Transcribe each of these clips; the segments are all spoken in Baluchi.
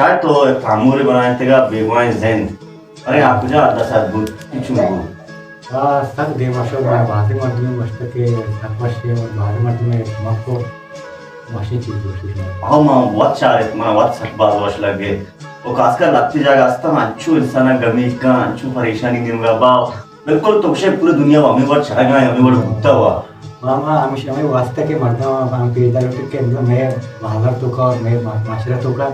تو تامورے بنائینتگا بیگواہیں زند۔ ارے آ کجا دست بوت؟ چون بوت؟ آ سک دیما شو، من بازیں مردمے گوشت کہ سک وشے، من بازیں مردمے کمک کو وشیں چیز گوشت۔ ہاں، من وت چارت، من وت سک باز وش لگے۔ و خاص کر لہتے جاگہ ہستاں، انچو انسان گمی کن، انچو پریشانی نیمگا با۔ بالکل تو گوشے پوری دنیا و ہمیں وڑ چڑگا ہے، ہمیں وڑ بوتا ہوا۔ ماما ہمیشہ ہمیں واسطہ کہ مردم ہم پیدا لوٹے کہ مئے بازار توکا، مئے معاشرہ توکا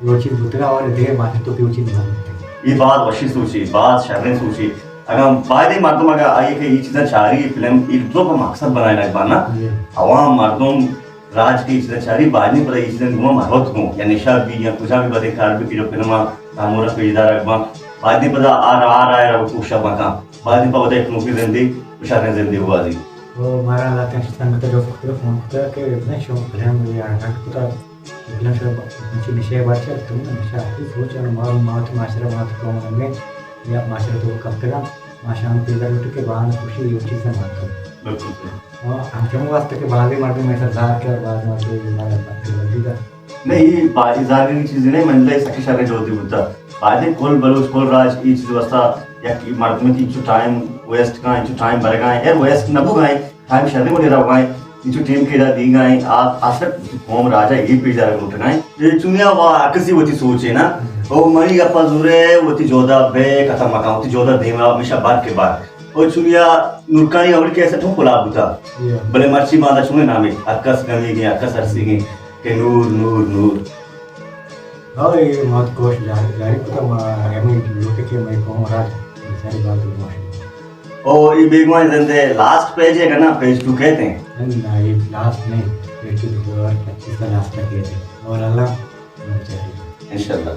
یہ چیز بوتگا اور دگہ مارکیٹ تو کہ یہ چیز نہ بوتگا۔ یہ باز وشی سوچی، باز شریں سوچی۔ اگاں بایدیں مردم اگاں آئی کہ یہ چیزاں چاری، فلم، یہ درو کا مقصد بنائے لگ بانا۔ جی۔ عوام مردم راج کی یہ چیزاں چاری، بایدیں پدا یہ چیزاں گوما محبت گوں، یا نشہ بھی یا کجا بھی بدے کار بھی کہ جو فلم تامورا پیش دارگ باں، بایدیں پدا آ را، آ را، آ را کوشش بکاں۔ بایدیں پدا ایک نوکی زندے، شریں زندے ہوازی۔ تو مارا لاتے ہیں سنگت جو فکر فون کتا کہ اتنے شوق فلم یا نٹ کتا فلم شو، مچی نشے بار چل، تو نشے آتی سوچ، اور مار، مات، معاشرہ، مات، قوم، ہمیں، یا معاشرہ تو کم کرا، ما شام پیدا لوٹے کہ بہان خوشی، یہ چیز سے مات کرو۔ بالکل صحیح۔ اور ہم چم واسطے کہ بعضی مردم ایسا ظاہر کر، بعض مردم یہ مارا پتہ لگی دا۔ نہیں، یہ با-، یہ ظاہری چیز نہیں، من لے سکی شر جو دی بوتا۔ بعضی کل بلوچ، کل راج، یہ چیز واسطہ، یا کہ مردم کی جو ٹائم ویسٹ کا، جو ٹائم برگا ہے، یا ویسٹ نہ بو گئے، ٹائم شریں وڑے روگا ایں، انچو ٹیم کہ ادا دیگا ایں، آ، آ سک قوم راجا یہ پیش دارگ لوٹگا ایں۔ یہ چونیا وا کسی وتی سوچ ہے نا، او منی گپا زورے وتی جودا بے ختم مکان، وتی جودا دیما ہمیشہ بار کے بار۔ او چونیا نورکانی اولی کیسٹ ہوں کلا بوتا۔ جی۔ بلے مرچی باندا چونے نامے، ہر کس گمی گئے، ہر کس ارسی گئے کہ نور، نور، نور۔ ہاں، یہ مات کوش جاری، جاری کتا ما ہمیں لوٹے کہ میں قوم راج ساری بات موشن۔ او، یہ بیگواہیں زندے لاسٹ پیج ہے کہ نا، پیج ٹو کہتے ہیں؟ نہیں، نا، یہ لاسٹ نہیں، پیج ٹو دو ہزار پچیس کا لاسٹ تک ہے۔ اور اللہ انشاءاللہ۔